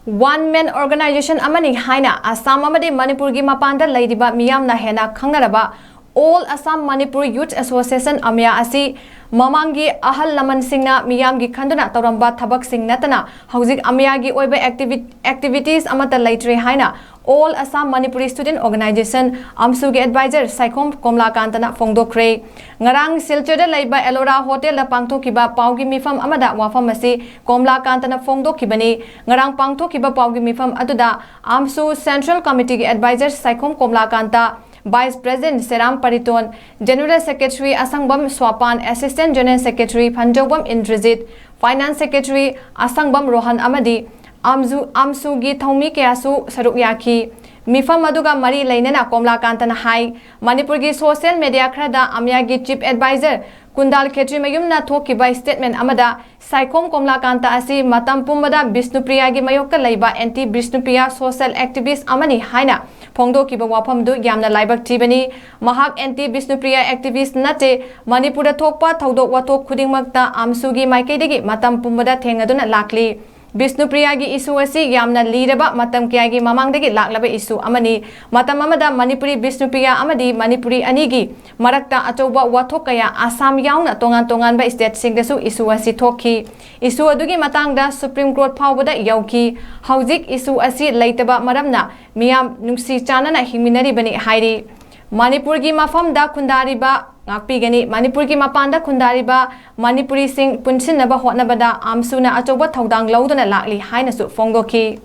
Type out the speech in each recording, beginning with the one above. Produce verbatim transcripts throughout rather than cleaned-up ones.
One man organization ꯑꯃꯅꯤ ꯍꯥꯏꯅ ꯑꯁꯥꯝ ꯑꯃꯗꯤ ꯃꯅꯤꯄꯨꯔꯒꯤ ꯃꯄꯥꯟꯗ ꯂꯩꯔꯤꯕ ꯃꯤꯌꯥꯝꯅ ꯍꯦꯟꯅ ꯈꯪꯅꯔꯕ All Assam Manipur Youth Association, ꯑꯃꯌꯥ, ꯑꯁꯤ ꯃꯃꯥꯡꯒꯤ ꯑꯍꯜ ꯂꯃꯟꯁꯤꯡꯅ ꯃꯤꯌꯥꯝꯒꯤ ꯈꯟꯗꯨꯅ ꯇꯧꯔꯝꯕ ꯊꯕꯛꯁꯤꯡ ꯅꯠꯇꯅ ꯍꯧꯖꯤꯛ ꯑꯃꯌꯥꯒꯤ ꯑꯣꯏꯕ activi- activities ꯑꯃꯠꯇ ꯂꯩꯇ꯭ꯔꯦ ꯍꯥꯏꯅ All Assam Manipuri Student Organization, ꯑꯝꯁꯨꯒꯤ advisor Saikhom ꯀꯣꯝꯂꯥꯀꯥꯟꯇꯅ ꯐꯣꯡꯗꯣꯛꯈ꯭ꯔꯦ꯫ ꯉꯔꯥꯡ ꯁꯤꯜꯆꯔꯗ ꯂꯩꯕ ꯑꯦꯂꯣꯔꯥ ꯍꯣꯇꯦꯜꯗ ꯄꯥꯡꯊꯣꯛꯈꯤꯕ ꯄꯥꯎꯒꯤ ꯃꯤꯐꯝ ꯑꯃꯗ ꯋꯥꯐꯝ ꯑꯁꯤ ꯀꯣꯝꯂꯥꯀꯥꯟꯇꯅ ꯐꯣꯡꯗꯣꯛꯈꯤꯕꯅꯤ꯫ ꯉꯔꯥꯡ ꯄꯥꯡꯊꯣꯛꯈꯤꯕ ꯄꯥꯎꯒꯤ ꯃꯤꯐꯝ ꯑꯗꯨꯗ ꯑꯝꯁꯨ Central Committeeꯒꯤ advisor Saikhom ꯀꯣꯝꯂꯥꯀꯥꯟꯇ, Vice President ꯁꯦꯔꯥꯝ ꯄꯔꯤꯇꯣꯟ, General Secretary ꯑꯁꯪꯕꯝ ꯁ꯭ꯋꯥꯄꯥꯟ, Assistant General Secretary ꯐꯟꯖꯧꯕꯝ Indrajit, Finance Secretary ꯑꯁꯪꯕꯝ Rohan ꯑꯃꯗꯤ ꯑꯝꯖꯨ-, ꯑꯝꯁꯨꯒꯤ ꯊꯧꯃꯤ ꯀꯌꯥꯁꯨ ꯁꯔꯨꯛ ꯌꯥꯈꯤ꯫ ꯃꯤꯐꯝ ꯑꯗꯨꯒ ꯃꯔꯤ ꯂꯩꯅꯅ ꯀꯣꯝꯂꯥꯀꯥꯟꯇꯅ ꯍꯥꯏ, ꯃꯅꯤꯄꯨꯔꯒꯤ social media ꯈꯔꯗ ꯑꯃꯌꯥꯒꯤ Chief Advisor ꯀꯨꯟꯗꯥꯜ ꯈꯦꯇ꯭ꯔꯤꯃꯌꯨꯝꯅ ꯊꯣꯛꯈꯤꯕ statement ꯑꯃꯗ ꯁꯥꯏꯈꯣꯝ ꯀꯣꯝꯂꯥꯀꯥꯟꯇ ꯑꯁꯤ ꯃꯇꯝ ꯄꯨꯝꯕꯗ ꯕꯤꯁꯅꯨꯄ꯭ꯔꯤꯌꯥꯒꯤ ꯃꯥꯌꯣꯛꯇ ꯂꯩꯕ anti ꯕꯤꯁꯅꯨꯄ꯭ꯔꯤꯌꯥ social activist ꯑꯃꯅꯤ ꯍꯥꯏꯅ ꯐꯣꯡꯗꯣꯛꯈꯤꯕ ꯋꯥꯐꯝꯗꯨ ꯌꯥꯝꯅ ꯂꯥꯏꯕꯛ ꯊꯤꯕꯅꯤ꯫ ꯃꯍꯥꯛ anti ꯕꯤꯁꯅꯨꯄ꯭ꯔꯤꯌꯥ activist ꯅꯠꯇꯦ꯫ ꯃꯅꯤꯄꯨꯔꯗ ꯊꯣꯛꯄ ꯊꯧꯗꯣꯛ ꯋꯥꯊꯣꯛ ꯈꯨꯗꯤꯡꯃꯛꯇ ꯑꯝꯁꯨꯒꯤ ꯃꯥꯏꯀꯩꯗꯒꯤ ꯃꯇꯝ ꯄꯨꯝꯕꯗ ꯊꯦꯡꯅꯗꯨꯅ ꯂꯥꯛꯂꯤ꯫ ꯕꯤꯁꯅꯨꯄ꯭ꯔꯤꯌꯥꯒꯤ issue ꯑꯁꯤ ꯌꯥꯝꯅ ꯂꯤꯔꯕ ꯃꯇꯝ ꯀꯌꯥꯒꯤ ꯃꯃꯥꯡꯗꯒꯤ ꯂꯥꯛꯂꯕ issue ꯑꯃꯅꯤ꯫ ꯃꯇꯝ ꯑꯃꯗ ꯃꯅꯤꯄꯨꯔꯤ ꯕꯤꯁꯅꯨꯄ꯭ꯔꯤꯌꯥ ꯑꯃꯗꯤ ꯃꯅꯤꯄꯨꯔꯤ ꯑꯅꯤꯒꯤ ꯃꯔꯛꯇ ꯑꯆꯧꯕ ꯋꯥꯊꯣꯛ ꯀꯌꯥ ꯑꯁꯥꯝ ꯌꯥꯎꯅ ꯇꯣꯉꯥꯟ ꯇꯣꯉꯥꯟꯕ stateꯁꯤꯡꯗꯁꯨ issue ꯑꯁꯤ ꯊꯣꯛꯈꯤ꯫ Issue ꯑꯗꯨꯒꯤ ꯃꯇꯥꯡꯗ Supreme Court ꯐꯥꯎꯕꯗ ꯌꯧꯈꯤ꯫ ꯍꯧꯖꯤꯛ issue ꯑꯁꯤ ꯂꯩꯇꯕ ꯃꯔꯝꯅ ꯃꯤꯌꯥꯝ ꯅꯨꯡꯁꯤ ꯆꯥꯟꯅꯅ ꯍꯤꯡꯃꯤꯟꯅꯔꯤꯕꯅꯤ ꯍꯥꯏꯔꯤ꯫ ꯃꯅꯤꯄꯨꯔꯒꯤ ꯃꯐꯝꯗ ꯈꯨꯟꯗꯥꯔꯤꯕ ꯉꯥꯛꯄꯤꯒꯅꯤ꯫ ꯃꯅꯤꯄꯨꯔꯒꯤ ꯃꯄꯥꯟꯗ ꯈꯨꯟꯗꯥꯔꯤꯕ ꯃꯅꯤꯄꯨꯔꯤꯁꯤꯡ ꯄꯨꯟꯁꯤꯟꯅꯕ ꯍꯣꯠꯅꯕꯗ ꯑꯝꯁꯨꯅ ꯑꯆꯧꯕ ꯊꯧꯗꯥꯡ ꯂꯧꯗꯨꯅ ꯂꯥꯛꯂꯤ ꯍꯥꯏꯅꯁꯨ ꯐꯣꯡꯗꯣꯛꯈꯤ꯫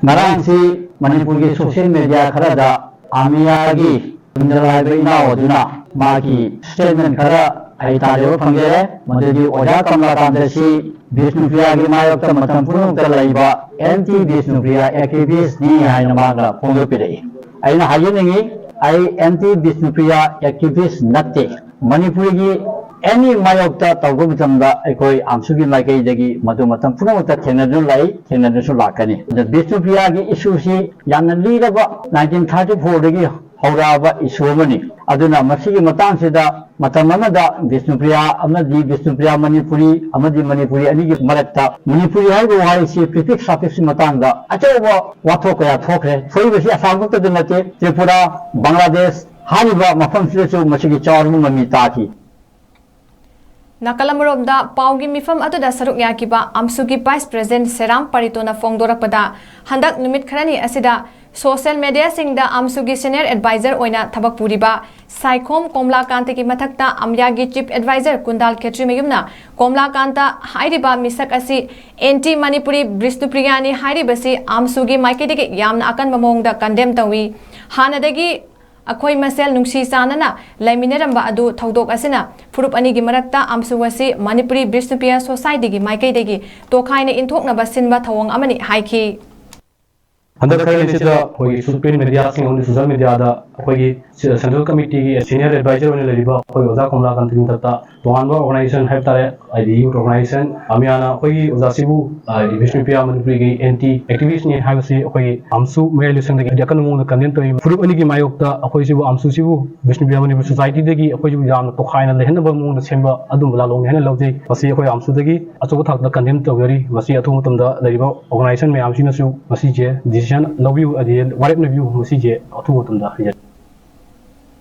ꯉꯔꯥꯡꯁꯤ ꯃꯅꯤꯄꯨꯔꯒꯤ social media ꯈꯔꯗ ꯑꯃꯤꯌꯥꯒꯤ ꯀꯨꯟꯗꯥꯜ ꯍꯥꯏꯕ ꯏꯅꯥꯎ ꯑꯗꯨꯅ ꯃꯥꯒꯤ statement ꯈꯔ ꯑꯩ ꯇꯥꯖꯕ ꯐꯪꯖꯔꯦ꯫ ꯃꯗꯨꯗꯤ ꯑꯣꯖꯥ ꯀꯃꯂꯥꯀꯥꯟꯇꯁꯤ ꯕꯤꯁꯅꯨꯄ꯭ꯔꯤꯌꯥꯒꯤ ꯃꯥꯌꯣꯛꯇ ꯃꯇꯝ ꯄꯨꯝꯅꯃꯛꯇ ꯂꯩꯕ anti ꯕꯤꯁꯅꯨꯄ꯭ꯔꯤꯌꯥ activistꯅꯤ ꯍꯥꯏꯅ ꯃꯥꯅ ꯐꯣꯡꯗꯣꯛꯄꯤꯔꯛꯏ꯫ ꯑꯩꯅ ꯍꯥꯏꯖꯅꯤꯡꯉꯤ, ꯑꯩ anti ꯕꯤꯁꯅꯨꯄ꯭ꯔꯤꯌꯥ activist ꯅꯠꯇꯦ꯫ ꯃꯅꯤꯄꯨꯔꯒꯤ any ꯃꯥꯌꯣꯛꯇ ꯇꯧꯕ ꯃꯇꯝꯗ ꯑꯩꯈꯣꯏ ꯑꯝꯁꯨꯒꯤ ꯃꯥꯏꯀꯩꯗꯒꯤ ꯃꯗꯨ ꯃꯇꯝ ꯄꯨꯝꯅꯃꯛꯇ ꯊꯦꯡꯅꯗꯨꯅ ꯂꯥꯛꯏ, ꯊꯦꯡꯅꯗꯨꯅꯁꯨ ꯂꯥꯛꯀꯅꯤ꯫ ꯑꯗ ꯕꯤꯁꯅꯨꯄ꯭ꯔꯤꯌꯥꯒꯤ issueꯁꯤ ꯌꯥꯝꯅ ꯂꯤꯔꯕ nineteen thirty fourꯗꯒꯤ ꯍꯧꯔꯛꯑꯕ issue ꯑꯃꯅꯤ꯫ ꯑꯗꯨꯅ ꯃꯁꯤꯒꯤ ꯃꯇꯥꯡꯁꯤꯗ ꯃꯇꯝ ꯑꯃꯗ ꯕꯤꯁꯅꯨꯄ꯭ꯔꯤꯌꯥ ꯑꯃꯗꯤ ꯕꯤꯁꯅꯨꯄ꯭ꯔꯤꯌꯥ ꯃꯅꯤꯄꯨꯔꯤ ꯑꯃꯗꯤ ꯃꯅꯤꯄꯨꯔꯤ ꯑꯅꯤꯒꯤ ꯃꯔꯛꯇ ꯃꯅꯤꯄꯨꯔꯤ ꯍꯥꯏꯕ ꯋꯥꯍꯩꯁꯤ prefix suffixꯀꯤ ꯃꯇꯥꯡꯗ ꯑꯆꯧꯕ ꯋꯥꯊꯣꯛ ꯀꯌꯥ ꯊꯣꯛꯈ꯭ꯔꯦ꯫ ꯊꯣꯛꯏꯕꯁꯤ ꯑꯁꯥꯝ ꯈꯛꯇꯗ ꯅꯠꯇꯦ, ꯇ꯭ꯔꯤꯄꯨꯔꯥ, ꯕꯪꯒ꯭ꯂꯥꯗꯦꯁ ꯍꯥꯏꯔꯤꯕ ꯃꯐꯝꯁꯤꯗꯁꯨ ꯃꯁꯤꯒꯤ ꯆꯥꯎꯔꯕ ꯃꯃꯤ ꯇꯥꯈꯤ꯫ ꯅꯥꯀꯜ ꯑꯃꯔꯣꯝꯗ ꯄꯥꯎꯒꯤ ꯃꯤꯐꯝ ꯑꯗꯨꯗ ꯁꯔꯨꯛ ꯌꯥꯈꯤꯕ ꯑꯝꯁꯨꯒꯤ vice president ꯁꯦꯔꯥꯝ ꯄꯥꯔꯤꯇꯣꯅ ꯐꯣꯡꯗꯣꯔꯛꯄꯗ, ꯍꯟꯗꯛ ꯅꯨꯃꯤꯠ ꯈꯔꯅꯤ ꯑꯁꯤꯗ social mediaꯁꯤꯡꯗ ꯑꯝꯁꯨꯒꯤ senior advisor ꯑꯣꯏꯅ ꯊꯕꯛ ꯄꯨꯔꯤꯕ ꯁꯥꯏꯈꯣꯝ ꯀꯣꯝꯂꯥꯀꯥꯟꯇꯒꯤ ꯃꯊꯛꯇ ꯑꯝꯌꯥꯒꯤ chief advisor ꯀꯨꯟꯗꯥꯜ ꯈꯦꯇ꯭ꯔꯤꯃꯌꯨꯝꯅ ꯀꯣꯝꯂꯥꯀꯥꯟꯇ ꯍꯥꯏꯔꯤꯕ ꯃꯤꯁꯛ ꯑꯁꯤ anti ꯃꯅꯤꯄꯨꯔꯤ ꯕꯤꯁꯅꯨꯄ꯭ꯔꯤꯌꯥꯅꯤ ꯍꯥꯏꯔꯤꯕꯁꯤ ꯑꯝꯁꯨꯒꯤ ꯃꯥꯏꯀꯩꯗꯒꯤ ꯌꯥꯝꯅ ꯑꯀꯟꯕ ꯃꯑꯣꯡꯗ condemn ꯇꯧꯏ꯫ ꯍꯥꯟꯅꯗꯒꯤ ꯑꯩꯈꯣꯏ ꯃꯁꯦꯜ ꯅꯨꯡꯁꯤ ꯆꯥꯟꯅꯅ ꯂꯩꯃꯤꯟꯅꯔꯝꯕ ꯑꯗꯨ ꯊꯧꯗꯣꯛ ꯑꯁꯤꯅ ꯐꯨꯔꯨꯞ ꯑꯅꯤꯒꯤ ꯃꯔꯛꯇ ꯑꯝꯁꯨ ꯑꯁꯤ ꯃꯅꯤꯄꯨꯔꯤ ꯕꯤꯁꯅꯨꯄ꯭ꯔꯤꯌꯥ societyꯒꯤ ꯃꯥꯏꯀꯩꯗꯒꯤ ꯇꯣꯈꯥꯏꯅ ꯏꯟꯊꯣꯛꯅꯕ ꯁꯤꯟꯕ ꯊꯧꯑꯣꯡ ꯑꯃꯅꯤ ꯍꯥꯏꯈꯤ꯫ ꯍꯟꯗꯛ ꯈꯔꯅꯤꯁꯤꯗ ꯑꯩꯈꯣꯏꯒꯤ print mediaꯁꯤꯡ ꯑꯃꯗꯤ social mediaꯗ ꯑꯩꯈꯣꯏꯒꯤ central committeeꯒꯤ senior advisor ꯑꯣꯏꯅ ꯂꯩꯔꯤꯕ ꯑꯩꯈꯣꯏ ꯑꯣꯖꯥ ꯀꯣꯝꯂꯥꯀꯥꯟꯇꯒꯤ ꯃꯊꯛꯇ ꯇꯣꯉꯥꯟꯕ organization ꯍꯥꯏꯕ ꯇꯥꯔꯦ, ꯍꯥꯏꯗꯤ youth organization ꯑꯃꯌꯥꯅ ꯑꯩꯈꯣꯏꯒꯤ ꯑꯣꯖꯥꯁꯤꯕꯨ ꯍꯥꯏꯗꯤ ꯕꯤꯁꯅꯨꯄ꯭ꯔꯤꯌꯥ ꯃꯅꯤꯄꯨꯔꯤꯒꯤ anti activistꯅꯤ ꯍꯥꯏꯕꯁꯤ ꯑꯩꯈꯣꯏꯒꯤ ꯑꯝꯁꯨ ꯃꯌꯥꯏ ꯂꯣꯏꯁꯪꯗꯒꯤ ꯍꯥꯏꯗꯤ ꯑꯀꯟꯕ ꯃꯑꯣꯡꯗ condemn ꯇꯧꯏ꯫ ꯐꯨꯔꯨꯞ ꯑꯅꯤꯒꯤ ꯃꯥꯌꯣꯛꯇ ꯑꯩꯈꯣꯏꯁꯤꯕꯨ ꯑꯝꯁꯨꯁꯤꯕꯨ ꯕꯤꯁꯅꯨꯄ꯭ꯔꯤꯌꯥ ꯃꯅꯤꯄꯨꯔ societyꯗꯒꯤ ꯑꯩꯈꯣꯏꯁꯤꯕꯨ ꯌꯥꯝꯅ ꯇꯣꯈꯥꯏꯅ ꯂꯩꯍꯟꯅꯕ ꯃꯑꯣꯡꯗ ꯁꯦꯝꯕ ꯑꯗꯨꯝꯕ ꯂꯥꯂꯣꯡꯅꯤ ꯍꯥꯏꯅ ꯂꯧꯖꯩ꯫ ꯃꯁꯤ ꯑꯩꯈꯣꯏ ꯑꯝꯁꯨꯗꯒꯤ ꯑꯆꯧꯕ ꯊꯥꯛꯇ condemn ꯇꯧꯖꯔꯤ꯫ ꯃꯁꯤ ꯑꯊꯨꯕ ꯃꯇꯝꯗ ꯂꯩꯔꯤꯕ organization ꯃꯌꯥꯝꯁꯤꯅꯁꯨ ꯃꯁꯤꯁꯦ decision ꯂꯧꯕꯤꯌꯨ, ꯍꯥꯏꯗꯤ ꯋꯥꯔꯦꯞ ꯂꯧꯕꯤꯌꯨ, ꯃꯁꯤꯁꯦ ꯑꯊꯨꯕ ꯃꯇꯝꯗ ꯍꯥꯏꯖꯔꯤ꯫